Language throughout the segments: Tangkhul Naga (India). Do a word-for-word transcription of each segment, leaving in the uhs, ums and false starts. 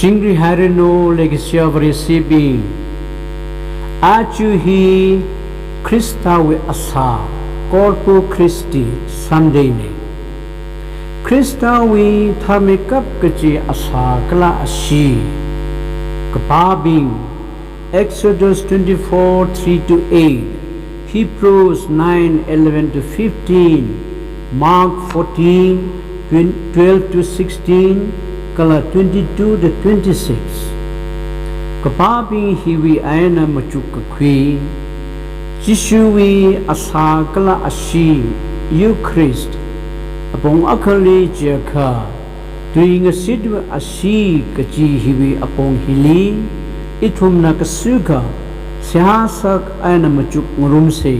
Chingri hairanu leikashiya Vareshibing. Aja hi Khristawui Asā, Corpus Christi Sunday na. Khristawui tharmeikap kachi asā kala ashee. Kapābing, Exodus twenty-four, three to eight, Hebrews nine, eleven to fifteen, Mark fourteen, twelve to sixteen, kala twenty-two to twenty-six. Kapābing hiwui eina machukkakhui, Jishuwui asā kala ashee, Eucharist, apong akhali jiakha, tuingashitwui ashee kachi hiwui apong hili, ithumna kasuka, seihāsak eina machukngarumsa.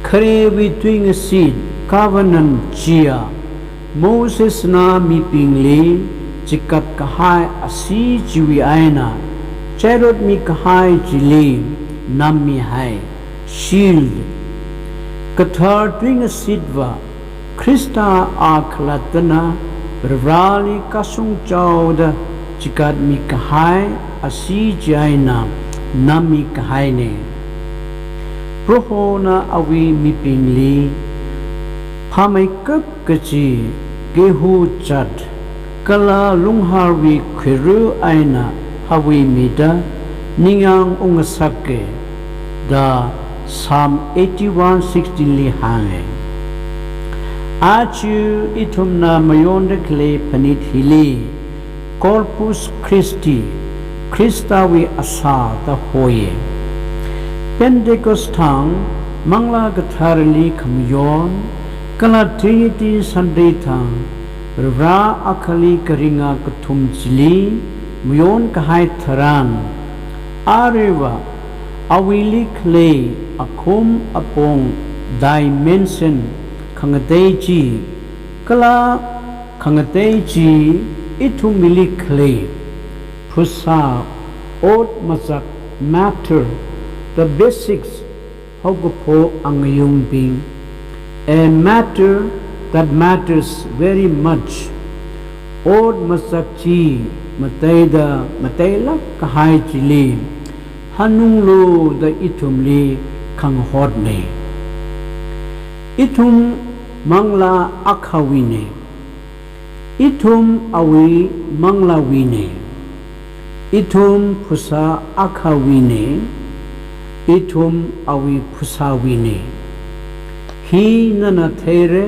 Kharewui tuingashit covenant chiya, Mosesna mibingli chikat kahai ashee chiwui eina, charotmi kahai chili nammihai, sealed. Kathar tuingashitva, Khrista a khalattana Varivarali kashung chaoda chikatmi kahai ashee chi eina nammi kahaina. Prohona awui mibingli phāmeikap kachi gehu chat kala lungharwui khuiru eina hawui mida ningyāng ungngasaka da Psalm eighty-one sixteen li hānga. Aja ithumna mayonda khalei phanit hili Corpus Christi, Khristawui asā da hoya. Pentecost thang Manglā Katharali khamayon, kala Trinity Sunday thang Varivara akhali kharinga kathum chili mayon kahai tharan, aruiva awuili khalei akhum apong dimension khangatei chi, kala khangatei chi ithumwuili khalei phasā, ot mazak, matter, the basics, haokaphok angayungbing, a matter that matters very much. Ot mazak chi mataida matailāk kahai chili hanunglu da ithumli khangahotna. Ithum manglā akhawuina. Ithum awui manglāwuina. Ithum phasā akhawuina. Ithum awui phasāwuina. Hi nana theira,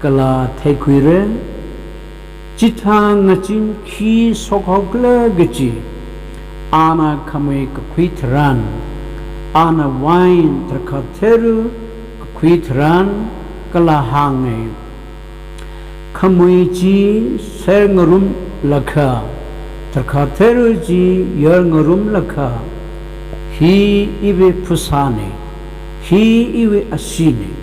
kala theikhuira. Chithang ngazin khi shokhaokhala kaji, ana khamui kakhui tharan, ana wine tarākha tharu kakhui tharan, kala hānga. Khamui chi serngarumlakha, tarākha tharu chi yarngarumlakha, hi iwui phasāna, hi iwui asheena.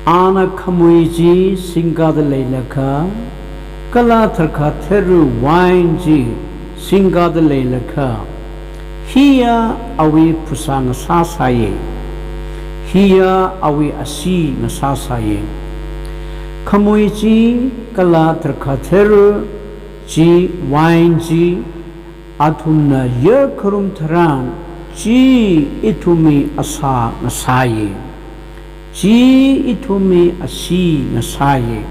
Ana khamui chi singkada leilakha, kala tarākha tharu wine chi singkada leilakha, hiya awui phasā ngasāsāya, hiya awui ashee ngasāsāya. Khamui chi kala tarākha tharu chi, wine chi, athumna yarkharum tharan, chi ithumwui asā ngasāya. Chi ithumwui ashee ngasāya.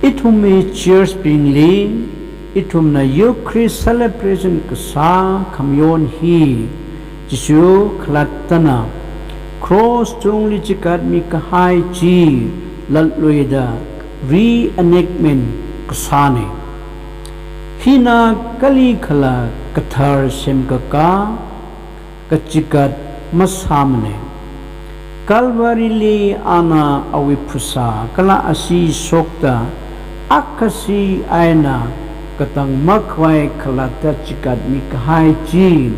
Ithumwui church bingli, ithumna Eucharist celebration kasā khamayon hi, Jishu khalattana cross tungli chikatmi kahai chi latluida reenactment kasāna. Hina kalikhala kathar semkaka kachikat masāmana. Calvary li ana awui phasā kala ashee shokta, akhashi eina katang makhavai khalatta chikatmi kahai chi,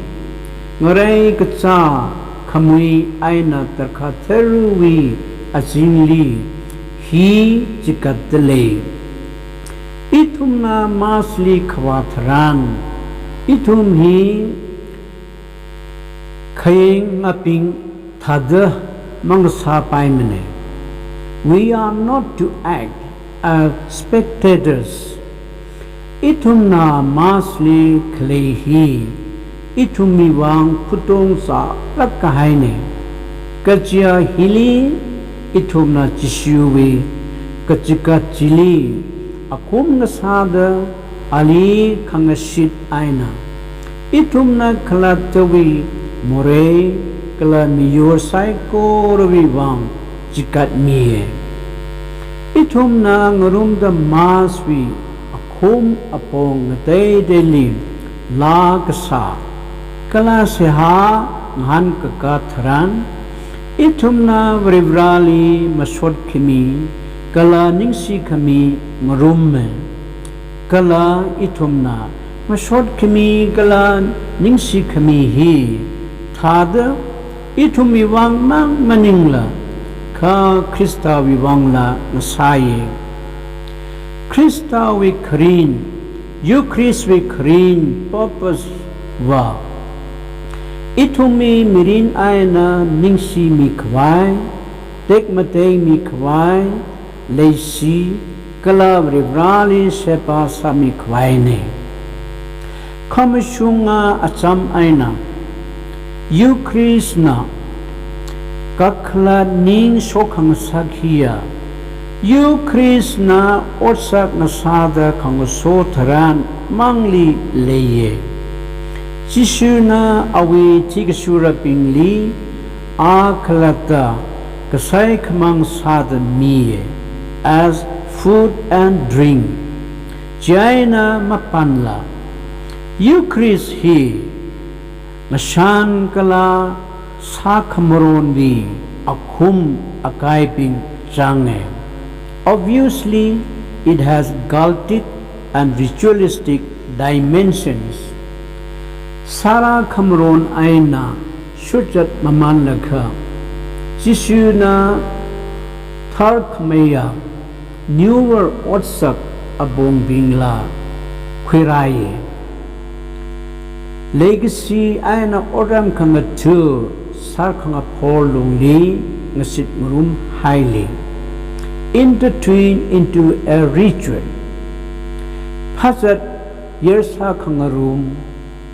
ngarai kachā khamui eina tarākha tharuwui azingli hi chikatta lei. Ithumna Mass li kavā tharan, ithum hi khayengabing thāda mangasāpaimana. We are not to act as spectators. Ithumna Mass li khalei hi ithumwui vang phutong sālāk kahaina. Kaja hili ithumna Jishuwui kachikat chili akhum ngasāda ali khangashit eina ithumna khalattawui morei kala miyur saikorawui vang chikatmiya. Ithumna ngarumda Mass wui akhum apong ngateiteili laa kasā kala seihā ngahānkakā tharan, ithumna Varivarali mashot khami kala ningshi khami ngarumma. Kala ithumna mashot khami kala ningshi khami hi thāda ithumwui vang mang maningla, kha Khristawui vangla ngasāya. Khristawui kharing, Eucharist wui kharing purpose va ithumwui mirin eina ningshimi khavai, tekmateimi khavai, leishi kala Varivarali sheba sāmi khavaina. Khamashunga acham eina Eucharist na kakhalat ning shokhangasak hiya, Eucharist na otsak ngasāda khangaso tharan mangli leiya. Jishuna awui thikashurabingli a khalatta kasai khamang sāda miya as food and drink. Chieina mapanla, Eucharist hi ngashan kala sākhamaronwui akhum akaibing changa. Obviously, it has cultic and ritualistic dimensions. Sāra khamaron eina shutchat mamanlakha, Jishuna tharkhameiya newer otsak abongbingla khuirāya. Leikashi eina otram khangatha sārkhangaphor lungli ngashit ngarumhaili, intertwined into a ritual. Phazat yersā khangarum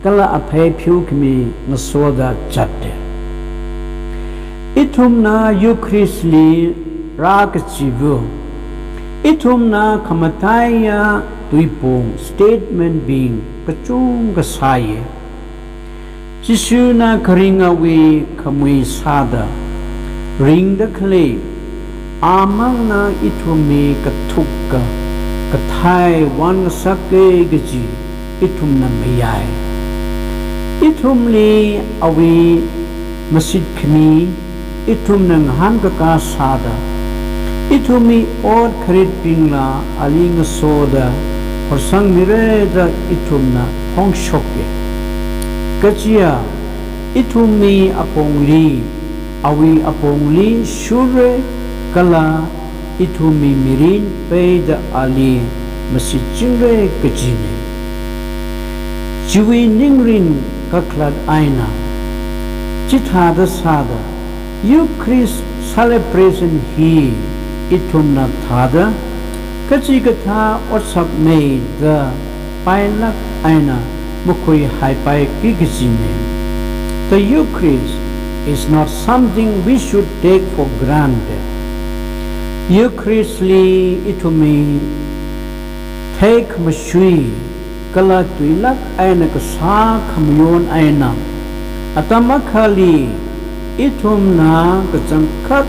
kala aphei phiukhami ngasoda zatta. Ithumna Eucharist li rākachiva, ithumna khamataiya tuipong statement bing kachungkha sāya. Jishuna kharingawui khamui sāda ringda khalei, amangna ithumwui kathukka kathai vāngasaka kaji ithumna mayāi. Ithumli awui mashitkhami ithumna ngahānkakā sāda, ithumwui ot kharitbingla ali ngasoda horsangmira da ithumna phongshokya. Kajiya, ithumwui apongli, awui apongli shurra kala ithumwui mirin peida ali mashitchingra kajina. Chiwui ningrin kakhalat eina, chithāda sāda, Eucharist celebration hi ithumna thāda, kachikathā otsakna da pailāk eina makhuihaipaiki kajina. The Eucharist is not something we should take for granted. Eucharist li ithumwui theikhamashui kala tuilāk eina kasā khamayon eina, atam akhali ithumna kachangkhat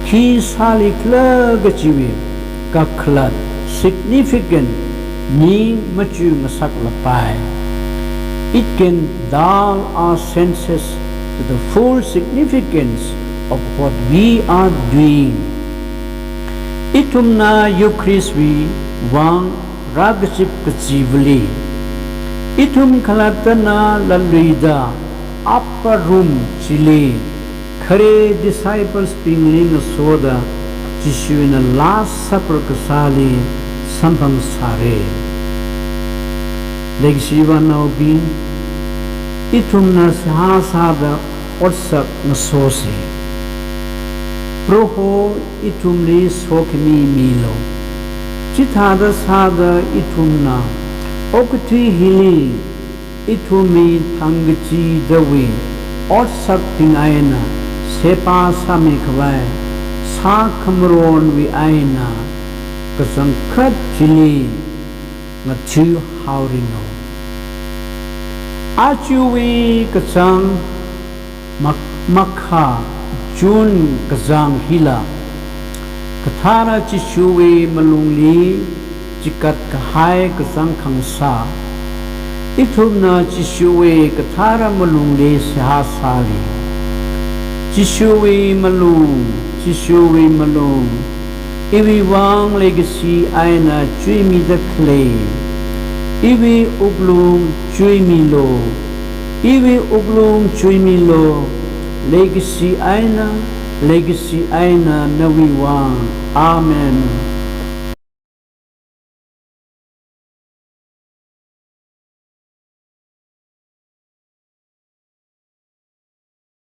khi sālikhala kajiwui kakhalat significant ning machu ngasaklapai. It can dull our senses to the full significance of what we are doing. Ithumna Eucharist wui vang rākazip kachivali, ithum khalattana latluida upper room chili khare disciples bingli ngasoda Jishuna Last Supper kasāli samphang sāra. Leikashi vānaobing, ithumna seihā sāda otsak ngasosa. Proho ithumli sokhami milu. Chithāda sāda ithumna Okathui hili ithumwui thangkachidawui otsakbing eina sepa sāmikhavai sākhamaronwui eina kachangkhat chili ngathuihaoranu. Ajawui kachāng mak-, makha June kachāng hila, Kathara Jishuwui malungli chikat kahai kachāng khangsā. Ithumna Jishuwui kathara malungli seihā sāli. Jishuwui malung, Jishuwui malung, iwui vang leikashi eina chuimida khalei. Iwui wuklung chuimilu. Iwui wuklung chuimilu. Leikashi eina, leikashi eina nawui vang. Amen.